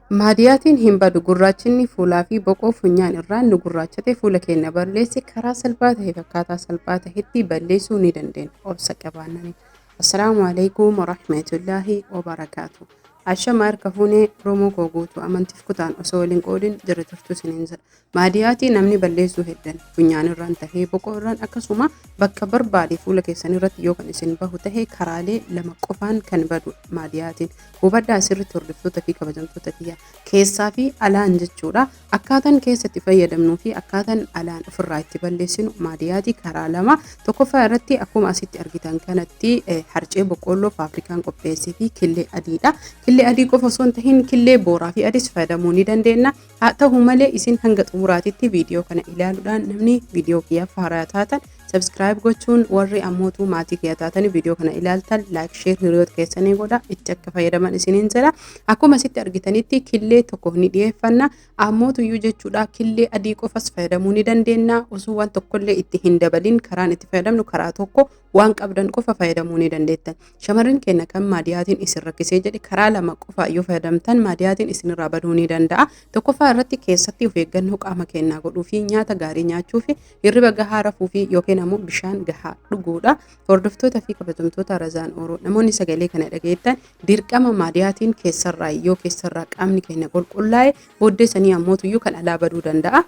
Maadiyaatiin hin badu gurraachinni fuulaa fi boqoo funyaan irraan nu gurraachate fuula keenya balleesse karaa salphaa ta'e akkaataa salphaa ta'etti balleessuu ni dandeenya obsa qabaannani. Assalaamu alaikum warahmatullaahi wabarakaatu. Ashama harka fuunee Oromoo koo guutuu amantiif kutaan osoo waliin qoodin jira jirtu isiniin jedha. Maadiyaatii namni balleessuu heddan funyaan irraan tahee boqoo irraan akkasuma bakka barbaade fuula keessan irratti yoo kan isin bahu tahe karaalee lama qofaan kan badu maadiyaatiin. Hubadhaa sirriitti hordoftoota fi kabajamtoota kiyya keessaa fi alaan jechuudha. Akkaataan keessatti fayyadamnuu fi akkaataan alaan ofirraa itti balleessinu maadiyaatii karaa lama. Tokkoffaa irratti akkuma asitti argitan kanatti harcee boqqoolloo faabrikaan qopheessee fi killee adiidha. Killee adii qofa osoo hin tahin killee booraa fi adiis fayyadamuu ni dandeenya. Haa ta'u malee isin hanga xumuraatitti viidiyoo kana ilaaluudhaan namni viidiyoo kiyyaaf haaraa taatan subscribe gochuun warri ammootuu maatii kiyya taatanii viidiyoo kana ilaaltan like share hiriyoota keessanii godha itti akka fayyadaman isiniin jedha. Akkuma asitti argitanitti killee tokko ni dhiyeeffanna. Ammootuyyuu jechuudha killee adii qofas fayyadamuu ni dandeenya. Osoo waan tokkollee itti hin dabalin karaan itti fayyadamnu karaa tokko waan qabdan qofa fayyadamuu ni dandeettan. Shamarran keenya kan maadiyaatiin isin rakkisee jedhe karaa lama qofa yoo fayyadamtan maadiyaatiin isinirraa baduu ni danda'a. Tokkoffaa irratti keessatti of eeggannoo qaama keenyaa godhuu fi nyaata gaarii nyaachuu fi hirriba gahaa rafuu fi yookiin ammoo bishaan gahaa dhuguudha. Hordoftoota fi kabajamtoota Razaan Ooroo namoonni sagalee kana dhageettan dirqama maadiyaatiin keessarraa yoo keessarraa qaamni keenya qulqullaa'e booddee sanii ammootuyyuu kan alaa baduu danda'a.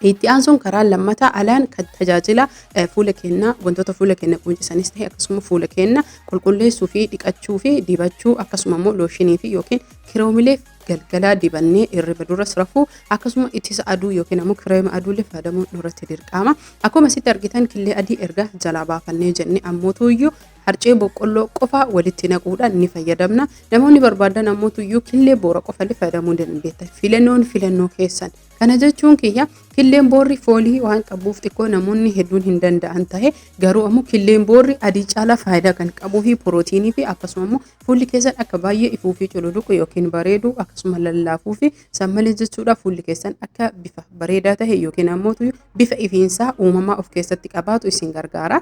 Itti aansuun karaan lammataa alaan kan tajaajila fuula keenya wantoota fuula keenya quuncisanis ta'e akkasuma fuula keenya qulqulleessuu fi dhiqachuu fi dibachuu akkasuma immoo looshinii fi yookiin kiroomilee galgalaa dibannee hirriba duras rafuu akkasuma ittisa aduu yookiin ammoo kireema aduullee fayyadamuun nurratti dirqama. Akkuma asitti argitan killee adii erga jalaa baafannee jenne ammootuyyuu harcee boqqolloo qofa walitti naquudhaan ni fayyadamna. Namoonni barbaadan ammootuyyuu killee boora qofallee fayyadamuu ni dandeettan. Filannoon filannoo keessan. Kana jechuun kiyya killeen boorri foolii waan qabuuf xiqqoo namoonni hedduun hin danda'an tahe garuu ammoo killeen boorri adii caalaa faayidaa kan qabuu fi pirootiinii fi akkasuma immoo fuulli keessan akka baay'ee ifuu fi cululuqu yookiin bareedu akkasuma lallaafuu fi san malee jechuudha fuulli keessan akka bifa bareedaa tahe yookiin ammoo bifa ifiinsaa uumamaa of keessatti qabaatu isin gargaara.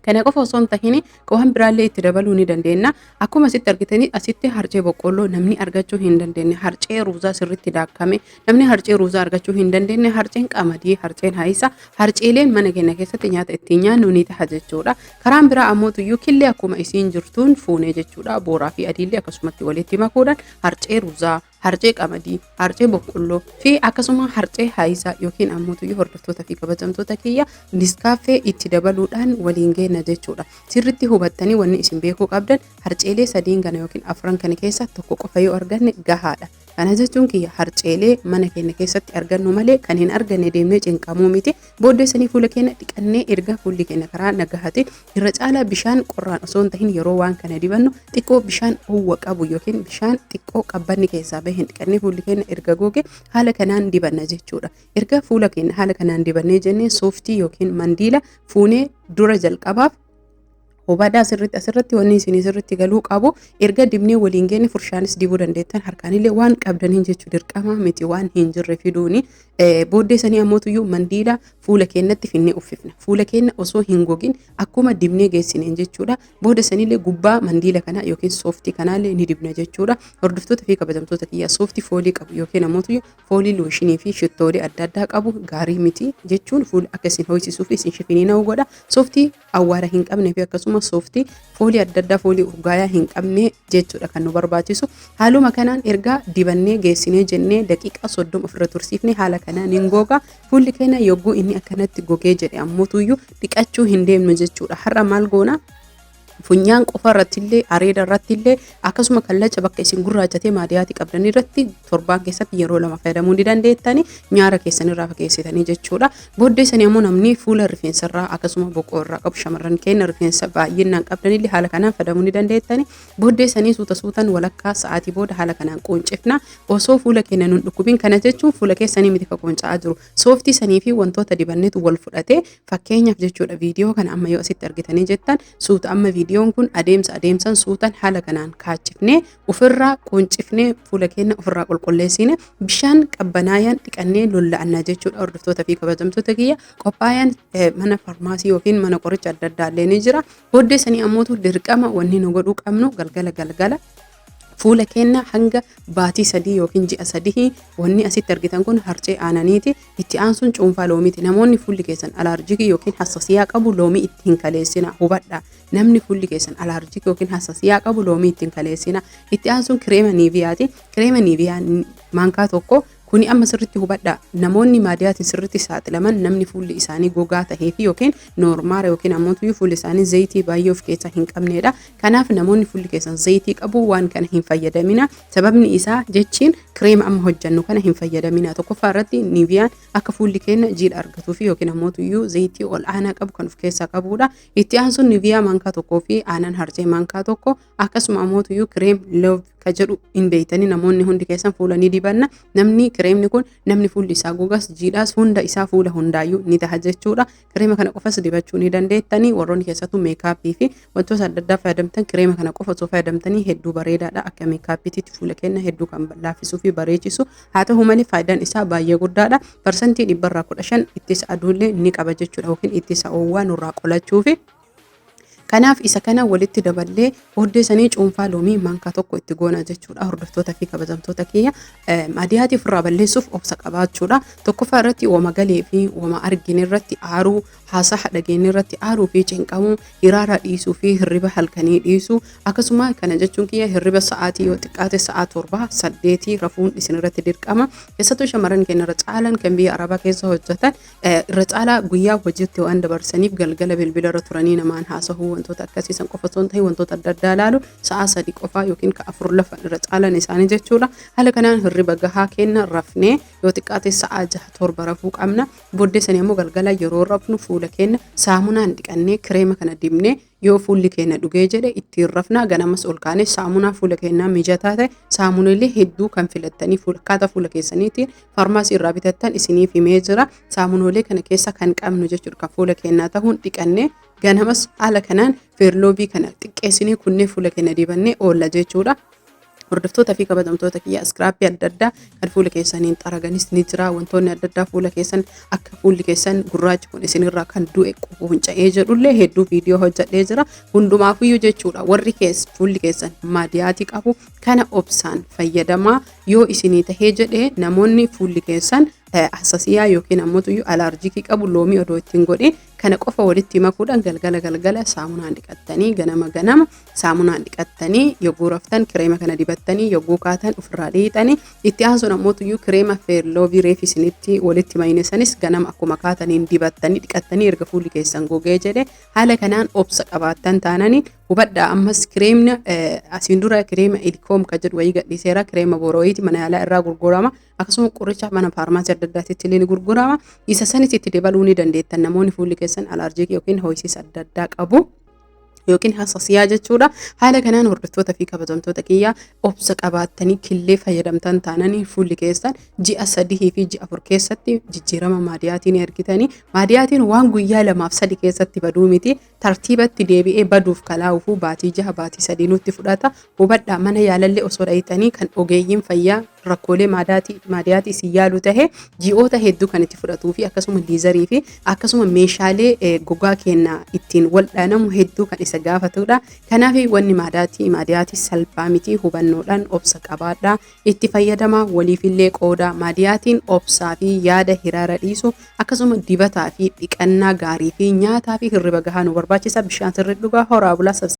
Kana qofa osoo hin tahin waan biraallee itti dabaluu ni dandeenya. Akkuma asitti argitanii asitti harcee boqqoolloo namni argachuu hin dandeenye harcee ruuzaa sirriitti daakkame namni harcee ruuzaa argachuu hin dandeenye harceen qamadii harceen haayisa harceeleen mana keenya keessatti nyaata ittiin nyaannu ni taha jechuudha. Karaan biraa ammoo tuyyuu killee akkuma isiin jirtuun fuunee jechuudha booraa fi adiillee akkasumatti walitti makuudhaan harcee ruuzaa harcee qamadii, harcee boqqolloo fi akkasuma harcee haayisaa yookiin ammoo tuyyuu hordoftoota fi kabajamtoota kiyya niskaaffee itti dabaluudhaan waliin geenna jechuudha. Sirritti hubattanii wanni isin beekuu qabdan harceelee sadiin kana yookiin afran kana keessa tokko qofa yoo arganne gahaadha. Kana jechuun kiyya harceelee mana keenya keessatti argannu malee kan hin arganne deemnee cinqamuu miti. Booddee sanii fuula keenya dhiqannee erga fuulli keenya karaa nagahaatiin irra caalaa bishaan qorraan osoo hin tahin yeroo waan kana dibannu xiqqoo bishaan oowwa qabu yookiin bishaan xiqqoo qabbanni keessaa bahe hin dhiqannee fuulli keenya erga goge haala kanaan dibanna jechuudha. Erga fuula keenya haala kanaan dibannee jennee sooftii yookiin mandiila fuunee dura jalqabaaf hubadhaa sirriitti asirratti wanni isin sirriitti galuu qabu erga dibnee waliin geenne furshaanis dibuu dandeettan harkaanillee waan qabdaniin jechuu dirqama miti waan hin jirre fiduuni. Booddee sanii ammootuyyuu mandiila fuula keenyatti finnee uffifna. Fuula keenya osoo hin gogin akkuma dibnee geessineen jechuudha. Booda sanillee gubbaa mandiila kanaa yookiin sooftii kanaallee ni dibna jechuudha. Hordoftoota fi kabajamtoota kiyyaa sooftii foolii qabu yookiin ammootuyyuu foolii looshinii fi shittoolee adda addaa qabu gaarii miti jechuun fuula akka isin ho'isisuu fi isin shifiniina'u godha. Sooftii awwaara hin qabne fi akkasuma sooftii foolii adda addaa foolii urgaayaa hin qabne jechuudha kan nu barbaachisu. Haaluma kanaan erga dibannee geessinee jennee daqiiqaa 30 ofirra tursiifne haala kanaan hin goga. Fuulli keenya yogguu inni akkanatti gogee jedhe ammootuyyuu dhiqachuu hin deemnu jechuudha. Har'a maal goona? Funyaan qofa irrattillee areeda irrattillee akkasuma kallacha bakka isin gurraachatee maadiyaati qabdan irratti torbaan keessatti yeroo lama fayyadamuu ni dandeettani nyaara keessan irraa fageessitanii jechuudha. Booddee sanii ammoo namni fuula rifeensa irraa akkasuma boqoo irraa qabu shamarran keenya rifeensa baay'inaan qabdanillee haala kanaan fayyadamuu ni dandeettani. Booddee sanii suuta suutan walakkaa sa'aatii booda haala kanaan quuncifna. Osoo fuula keenya nun dhukkubin kana jechuun fuula keessanii miti ka quunca'aa jiru. Sooftii sanii fi wantoota dibannetu wal fudhate fakkeenyaaf jechuudha viidiyoo kana amma yoo asitti argitanii jettan suuta amma viidiyoon kun adeemsa adeemsan suutan haala kanaan kaachifnee ofirraa quuncifnee fuula keenya ofirraa qulqulleessine bishaan qabbanaayaan dhiqannee lolla'anna jechuudha hordoftoota fi kabajamtoota kiyya qophaayaan mana farmaasii yookiin mana qoricha adda addaa illee ni jira. Booddee sanii ammootu dirqama wanni nu godhuu qabnu galgala galgala Fuula keenya hanga baatii 3 yookiin ji'a 3 wanni asitti argitan kun harcee aananiiti. Itti aansuun cuunfaa loomiiti. Namoonni fuulli keessan alaarjikii yookiin hassasiyaa qabu loomii itti hin kaleessina, hubadha. Namni fuulli keessan alaarjikii yookiin hassasiyaa qabu loomii itti hin kaleessina. Itti aansuun kireema Niiviyaati. Kireema Niiviyaa maankaa 1. Kuni amma sirritti hubadha. Namoonni maadiyaatiin sirritti saaxilaman, namni fuulli isaanii gogaa tahee fi yookiin normal yookiin ammoo fuulli isaanii zayitii baay'ee of keessaa hin qabnedha. Kanaaf namoonni fuulli keessan zayitii qabu waan kana hin fayyadamina. Sababni isaa jechiin kireema amma hojjannu kana hin fayyadamina. Tokkoffaa irratti Niiviyaan akka fuulli keenya jiidha argatuu fi yookiin ammoo zayitii ol aanaa qabu kan of keessaa qabudha. Itti aansuun Niiviyaa maankaa 1 fi aanan harcee maankaa 1, akkasuma ammoo kireem love ka jedhu hin beeytanii, namoonni hundi keessan fuula ni dibanna. Namni kireemni kun namni fuulli isaa gogas jiidhaas hunda isaa fuula hundaayyuu ni taha jechuudha. Kireema kana qofas dibachuu ni dandeettanii. Warroonni keessattuu makeup fi wantoota adda addaa fayyadamtan, kireema kana qofa osoo fayyadamtanii hedduu bareedaadha. Akka makeupiititti fuula keenya hedduu kan laaffisuu fi bareechisu haa ta'u malee faayidaan isaa baay'ee guddaadha. 15% ittisa aduullee ni qaba jechuudha, yookiin ittisa oowwaa nurraa qolachuufi. Kanaaf isa kana walitti daballee booddee sanii cuunfaa loomii maankaa 1 itti goona jechuudha. Hordoftoota fi kabajamtoota kiyya, maadiyaatii ofirraa balleessuuf obsa qabaachuudha. Tokkoffaa irratti wama galee fi wama argine irratti aaruu, haasaa dhageenye irratti aaruu fi cinqamuu, hiraara dhiisuu fi hirriba halkanii dhiisuu. Akkasuma kana jechuun kiyya hirriba sa'aatii yoo xiqqaate sa'aa 7, 8 rafuun isin irratti dirqama. Keessattuu shamarran keenya irra caalan kan biyya Arabaa keessa hojjetan irra caalaa guyyaa hojiitti waan dabarsaniif galgala bilbila irra turanii namaan haasahuu, wantoota akkasiisan qofa osoo hin ta'in wantoota adda addaa ilaalu, sa'aa 3 qofaa yookiin ka 4 lafa irra caalan isaanii jechuudha. Haala kanaan hirriba gahaa kenna rafnee yoo xiqqaate sa'aa 6, 7 rafuu qabna. Booddee sanii ammoo galgala yeroo rafnu fuula keenya saamunaan dhiqannee, kireema kana dibnee, yoo fuulli keenya dhugee jedhe ittiin rafnaa. Ganamas ol kaanee saamunaa fuula keenyaa mijataa ta'e, saamuneelee hedduu kan filattanii akkaataa fuula keessaniitiin faarmaasii irraa bitattan isiniif himee jira. Saamunoolee kana keessa kan qabnu jechuudha, kan fuula keenyaa ta'uun dhiqannee ganamas haala kanaan Fair Lovely kana xiqqeessinee kunnee fuula keenya dibannee oolla jechuudha. Hordoftoota fi kabajamtoota kiyya, scrub adda addaa kan fuula keessaniin xaraganis ni jira. Wantoonni adda addaa fuula keessan akka fuulli keessan gurraachi kun isinirraa kan du'e qunca'ee jedhullee hedduu viidiyoo hojjedhee jira. Hundumaafiyyuu jechuudha, warri keessa fuulli keessan maadiyaatii qabu kana obsaan fayyadamaa. Yoo isinii tahee jedhee, namoonni fuulli keessan hassasiyaa yookiin ammoo alaarjikii qabu loomii odoo ittiin godhin kana qofa walitti makuudhaan galgala galgala saamunaan dhiqattanii, ganama ganama saamunaan dhiqattanii, yogguu raftan kireema kana dibattanii, yogguu kaatan ofirraa dhiqxanii, itti aansuun ammoo kireema Fair Lovely reef isinitti walitti mayne sanis ganama akkuma kaataniin dibattanii, dhiqattanii, erga fuulli keessan gogee jedhe, haala kanaan obsa qabaattan taananii. Hubadhaa, ammas kireemna asiin dura kireema ilkoom ka jedhu wayii gadhiiseera. Kireema borooyiiti, mana yaalaa irraa gurgurama. Akkasuma qoricha mana faarmaasii adda addaatitti illee ni gurgurama. Isa sanis itti dabaluu ni dandeettan, namoonni fuulli keessan alaarjikii yookiin ho'isiisa adda addaa qabu yookiin hassasiyaa jechuudha. Haala kanaan hordoftoota fi kabajamtoota kiyyaa, obsa qabaattanii killee fayyadamtan taananii fuulli keessan ji'a 3 fi ji'a 4 keessatti jijjiirama maadiyaatiin argitanii. Maadiyaatiin waan guyyaa 2f 3 keessatti baduu miti. Tartiibatti deebi'ee baduuf kalaa'uufuu baatii 6, baatii 3 nutti fudhata. Hubadhaa, mana yaalallee osoo dhayitanii kan ogeeyyiin fayyaa rakkoolee maadiyaatii isin yaalu tahe ji'oota hedduu kan itti fudhatuu fi akkasuma laser fi akkasuma meeshaalee gogaa keenya ittiin waldhaanamu hedduu kan isa gaafatudha. Kanaaf wanni maadiyaatii salphaa miti, hubannoodhaan obsa qabaadhaa. Itti fayyadamaa, waliifillee qooda. Maadiyaatiin obsaa fi yaada hiraara dhiisu, akkasuma dibataa fi dhiqannaa gaarii fi nyaataa fi hirriba gahaa nu barbaachisa. Bishaan sirrii dhugaa, horaa bulaa.